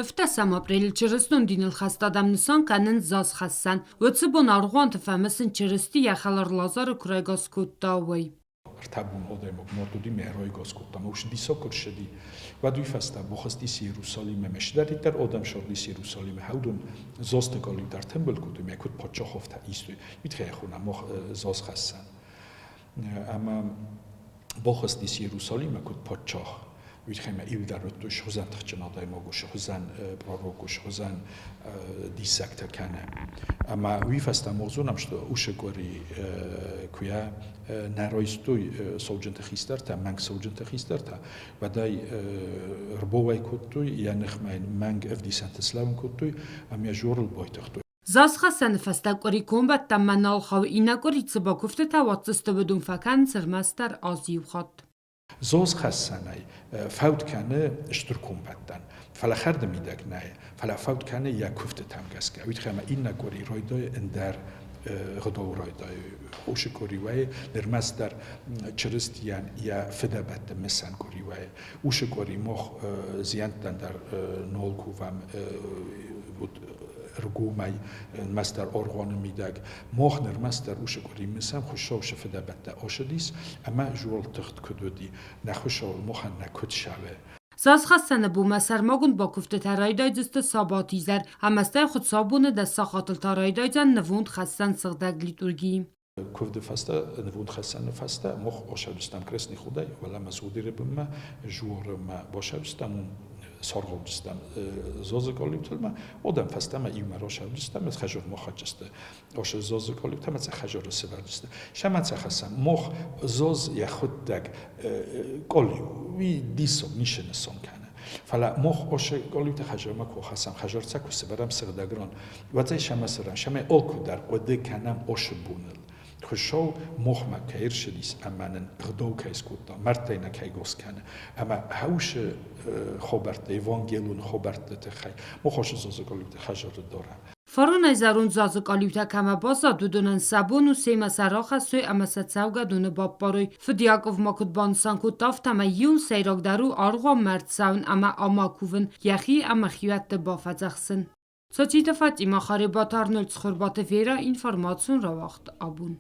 Ӕвддӕсӕм апрелы чырыстон диныл хӕст адӕм нысан кӕнынц зазхӕссӕн. Уыцы бон аргъуанты фӕмысын Чырысти йӕ хӕлар Лазары куы райгас кодта, уый. Ӕртӕ бон адӕймаг мард уыди мӕ райгас кодта. Ӕмӕ уыцы диссаг куы рцыди, уӕд уый фӕстӕ бахызтис Иерусалиммӕ. Ӕмӕ цыдӕриддӕр адӕм сыгъдис Иерусалимы, уыдон зазты галиу дӕр тымбыл кодтой, мӕ куыд паддзах, афтӕ истой. Уый тыххӕй хонӕм мах зазхӕссӕн. Ӕмӕ бахызтис Иерусалиммӕ куыд паддзах. Уый тыххӕй ма иу дӕр уыдтой, схуыдзӕн тыхджын адӕймаг у, схуыдзӕн пророк у, схуыдзӕн диссӕгтӕ кӕны. Ӕмӕ уый фӕстӕ мах зонӕм, что уыцы къуыри куы нӕ райстой сауджынты хистӕртӕ, мӕнг сауджынты хистӕртӕ, уӕд ӕй ӕрбауӕй кодтой, йӕ ныхмӕ йын мӕнг ӕвдисӕнтӕ слӕууын кодтой ӕмӕ йӕ жорыл байтыгътой. Зазхӕссӕны фӕстӕ къуыри комбӕттӕнмӕ нал хъӕуы, иннӕ къуыри цы бакуывтытӕ уадздзысты, уыдон фӕкӕнынц ӕрмӕстдӕр аз иу хатт. Зозхӕссӕнӕй фӕуд кӕны стыр комбӕттӕн, фӕлӕ хӕрды мидӕг нӕй, фӕлӕ фӕуд кӕны йӕ куывдтытӕм гӕсгӕ. Уый тыххӕй ӕмӕ иннӕ къуыри райдайы ӕндӕр гъдау райдайы. Уыцы къуыри вӕййы нырмӕстдӕр Чырыстийӕн йӕ фыдӕбӕтты мысӕн къуыри вӕййы. Уыцы къуыри мах зиӕнттӕн дӕр нал кувӕм ӕргомӕй, ӕрмӕстдӕр аргъуаны мидӕг. Мах нырмӕстдӕр уыцы къуыри мысӕм, Хуыцау цы фыдӕбӕттӕ ацыдис ӕмӕ зуал тыгъд куыд уыди, нӕ Хуыцауыл махӕн нӕ куыд сӕвы. Зазхӕссӕны бонмӕ сӕрмагонд бакуывдтытӕ райдайдзысты сабатизӕр ӕмӕ стӕй хуыцаубоны дӕссахатыл та райдайдзӕн нывондхӕссӕн сыгъдӕг литурги. Куывды фӕстӕ, нывондхӕссӕны фӕстӕ мах ацӕудзыстӕм Крестный худӕй, уӕлӕмӕ Зудиры бынмӕ, Жуорымӕ бацӕудзыстӕм, уым саргъаудзыстӕм Зозы къалиутылмӕ, уодӕм фӕстӕмӕ иумӕ рацӕудзыстӕм, хӕзурмӕ хӕццысты. Ошы Зозы къалиутӕмӕ цӕ хӕзуры сывӕрдзысты. Сӕмӕ цӕ хӕссӕм. Мох Зоз йӕхуыддӕг къалиу, уый диссаг ницы нысан кӕны. Фӕлӕ мох ошы къалиутӕ хӕзурмӕ куы хӕссӕм, хӕзур цӕ куы сывӕрӕм сыгъдӕг ран, Уӕдӕй сӕмӕ цӕрӕм, сӕмӕй алкуыдӕр хъуыды кӕнӕм осы боныл. Хуыцау мохмӕ кӕй ӕрцыдис ӕмӕ нын ӕгъдау кӕй скодта, мӕрдтӕй нӕ кӕй гос кӕны, ӕмӕ хӕусы хабӕрттӕ, евангелон хабӕртты тыххӕй мах осы зазыкъалиуты хӕзары дарӕм. Фаронӕй зӕронд зазы къалиутӕ кӕмӕ баззад, уыдонӕн сӕ бон у семӕ сӕ рахӕссой ӕмӕ сӕ цӕугӕдоны баппарой. Фыд Яков ма куыд банысан кодта, афтӕмӕй иу сӕйрагдӕр у аргъуанмӕ ӕрцӕуын ӕмӕ ама кувын, йӕхи ӕмӕ хиуӕтты бафӕдзӕхсын. Цоциты Фатимӕ, Харебаты Арнольд, Цхуырбаты Верӕ, информацион рауагъд абон.